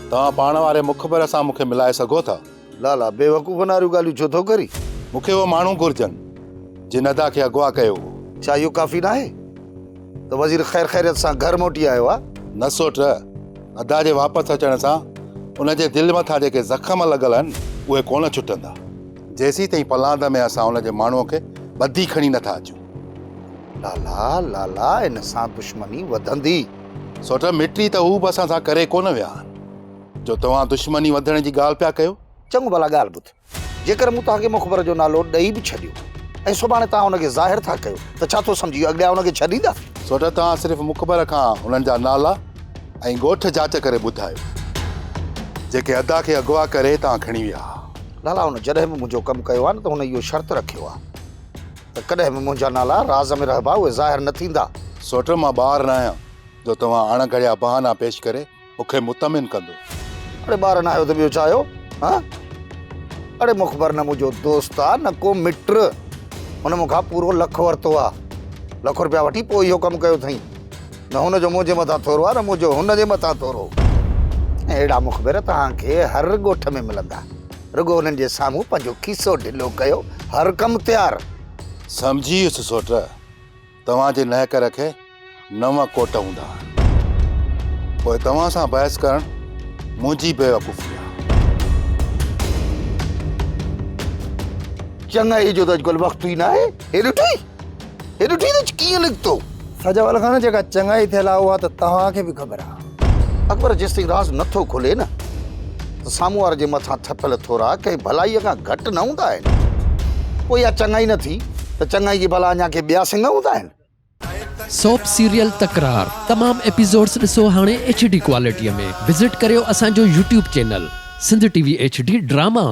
توهان پاڻ واري مخبر سان مون کي ملائي سگهو ٿا؟ لالا، بيوقوفن واريون ڳالهيون ڇو ٿو ڪرين؟ مون کي اهي ماڻهو گهرجن، جن ادا کي اغوا ڪيو هو. ڇا اهو ڪافي ناهي ته وزير خير خيريت سان گهر موٽي آيو آ؟ نه سوٽ، ادا جي واپس اچڻ سان ان جي دل مٿان جيڪي زخم لڳل آهن، اهي ڪونه ڇٽندا. جيسيتائين پلاند ۾ اسان ان جي ماڻهوء کي ٻڌي کڻي نٿا اچون. لالا، لالا، ان سان دشمني وڌندي. سوٽ، مٽي ته هو به اسان سان ڪري ڪونه ويا آهن، جو توهان دشمني وڌڻ جي ڳالهه پيا ڪيو. چڱو ڀلا ڳالهه ٻڌ، جيڪر مون توهان کي مخبر جو نالو ڏئي به ڇڏيو ۽ سڀاڻي توهان ان کي ظاهر ٿا ڪيو ته ڇا ٿو سمجهي اڳيان ان کي ڇڏيندا؟ سوٽ، توهان صرف مخبر کان انهن جا نالا ۽ ڳوٺ جاچ ڪري ٻڌايو، جيڪي ادا کي اغوا ڪري هتان کڻي ويا ها. لالا، هن جڏهن به منهنجو ڪم ڪيو آهي نه ته هن اهو شرط رکيو آهي ته ڪڏهن به منهنجا نالا راز ۾ رهبا، اهي ظاهر نه ٿيندا. سوٽ، مان ٻار نه آهيان جو توهان اڻ گهڙيا بهانا پيش ڪري مون کي مطمئن ڪندو. اڙي ٻار نه آهيو ته ٻيو ڇا آهيو؟ هان؟ اڙي مخبر نه منهنجو دوست آ نه ڪو مٽ. هن مون کان پورو لک ورتو آ. لک روپيا وٺي پوء اهو ڪم ڪيو اٿئين. نه هن جو منهنجي مٿان ٿورو آ نه منهنجو هن جي مٿان ٿورو. ۽ اهڙا مخبر توهان کي هر ڳوٺ ۾ ملندا. رڳو انهن جي سامهون پنهنجو کيسو ڍلو ڪيو، هر ڪم تيار. سمجهي ويس سوٽ، توهان جي نهڪر کي نو ڪوٽ هوندا آهن. پوء توهان سان بحث ڪرڻ منهنجي بيوقوفي آهي. چڱائي جو ته اڄڪلهه وقت ئي ناهي. هي ڏٺئي؟ هي ڏٺئي ته ڪيئن نڪتو؟ سجاول خان جيڪا چڱائي ٿيل آهي اها ته توهان کي به خبر آهي. اڪبر جيستائين راز نه ٿو کلي نه ته سامهون واري جي مٿان ٿڦيل ٿورا ڪنهن ڀلائيء کان گهٽ نه هوندا آهن. پوء اها چڱائي نه ٿي ته چڱائي جي ڀلا اڃا ڪي ٻيا سڱ هوندا آهن. سوپ سيريل تڪرار تمام ايپيسوڊس ڏسو هاڻي ايڇ ڊي ڪوالٽي ۾ وزٽ ڪريو اسان جو YouTube channel Sindh T V H D drama.